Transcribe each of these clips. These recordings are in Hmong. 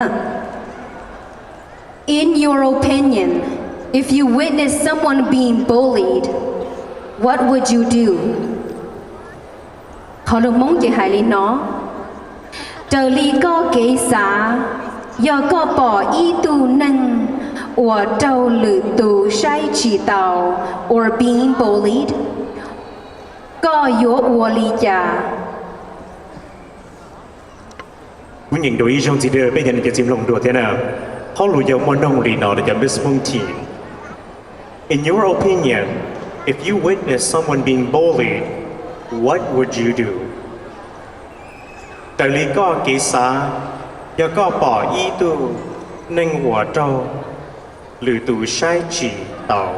In your opinion, if you witness someone being bullied, what would you do? Qhov lus Hmoob ces hais li no: Raws li koj kev xav, yog koj pom ib tug neeg uas raug lwm tus saib tsis taus or being bullied, koj yuav ua li cas? Kuv nyeem dua ib zaug ntxiv, peb cov niam cov txiv mloog dua thiab na. Qhov lus yau muaj noog li no rau cov Miss Hmoob team. In your opinion, if you witness someone being bullied, what would you do? Raws li koj kev xav, yog koj pom ib tug neeg uas raug lwm tus saib tsis taus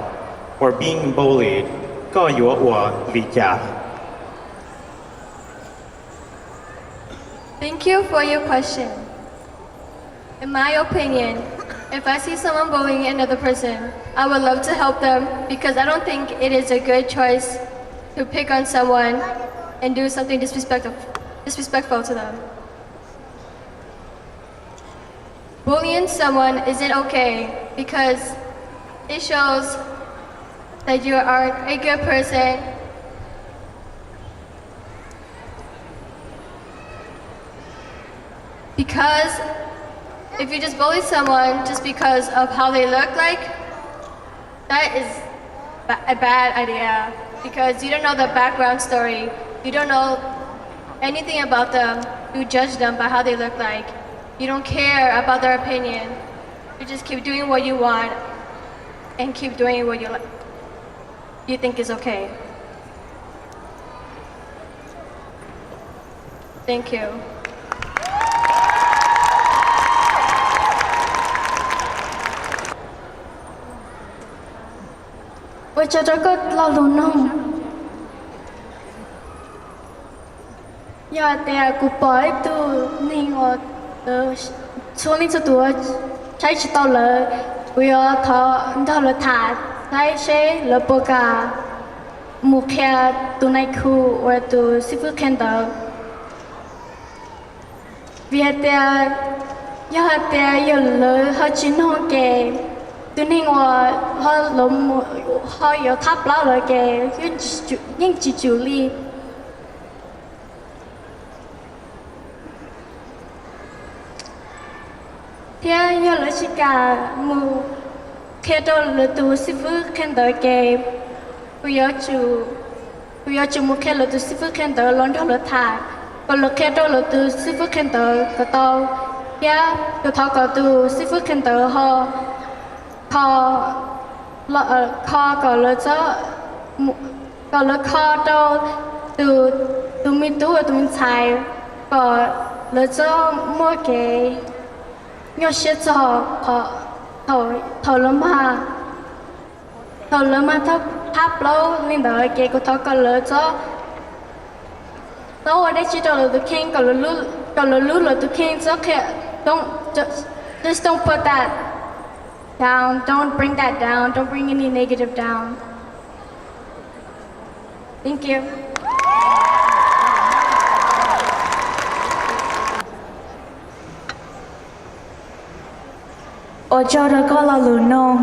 or being bullied, koj yuav ua li cas? Thank you for your question. In my opinion, if I see someone bullying another person, I would love to help them because I don't think it is a good choice to pick on someone and do something disrespectful, disrespectful to them. Bullying someone isn't okay because it shows that you aren't a good person. Because if you just bully someone just because of how they look like, that is ba- a bad idea because you don't know the background story. You don't know anything about them. You judge them by how they look like. You don't care about their opinion. You just keep doing what you want and keep doing what you like. You think is okay. Thank you. Ua tsaug rau koj lo lus noog. Yog hais tias kuv pom ib tug neeg uas txhua leej txhua tus saib tsis taus lawv, kuv yuav thov nrog lawv tham saib seb lawv puas kam mus qhia tus nais khu uas tus xib fwb qhia ntawv. Vim hais tias yog hais tias yog lawv ho tsis noog ces tus neeg uas ho yuav thab plaub lawv ces yeej tsis tsum li. Thiab yog lawv tsis kam mus qhia rau lawv tus xib fwb qhia ntawv ces kuv yuav tsum mus qhia lawv tus xib fwb qhia ntawv los nrog lawv tham, kom lawv qhia rau lawv tus xib fwb qhia ntawv kom tau, thiab kuv thov kom tus xib fwb qhia ntawv ho kho, kho kom lawv txhob, kom lawv kho rau tus, tus me tub tus me ntxhais kom lawv txhob muaj kev nyuaj siab txog thaum lawv mag, thaum lawv mag thab plaub li ntawd ces kuv thov kom lawv txhob, txhob ua dab tsi rau lawv tus kheej, kom lawv hlub lawv tus kheej txhob qhia, just don't put that down, don't bring that down, don't bring any negative down. Thank you. Ua tsaug rau koj lo lus noog.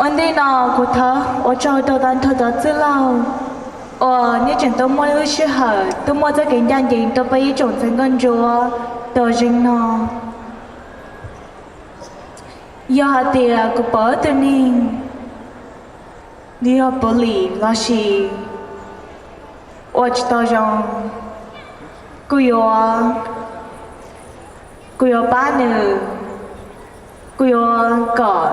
Ua ntej no kuv thov ua tsaug rau tag nrho cov txwj laug uas nej tseem tuaj muaj lub sij hawm tuaj muaj txoj kev ncaj ncees rau peb ib tsoom txiv nkauj ntsuab tau zeeg no. Yog hais tias kuv pom ib tug neeg nws yog bully lossis ua tsis tau zoo, kuv yuav, kuv yuav pab nws, kuv yuav kom,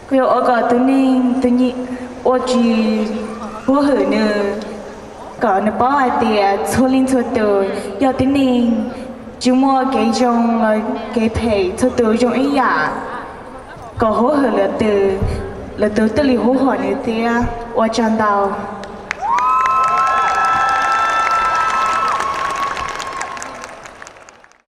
kuv yuav ua kom tus neeg tus nyi ua tsis huab hwm nws, kom nws paub hais tias txhua leej txhua tus yog tib neeg, tsis muaj kev zoo los kev phem, txhua tus zoo ib yam, kom huab hwm lwm tus, lwm tus thiaj li huab hwm nws thiab. Ua tsaug ntau.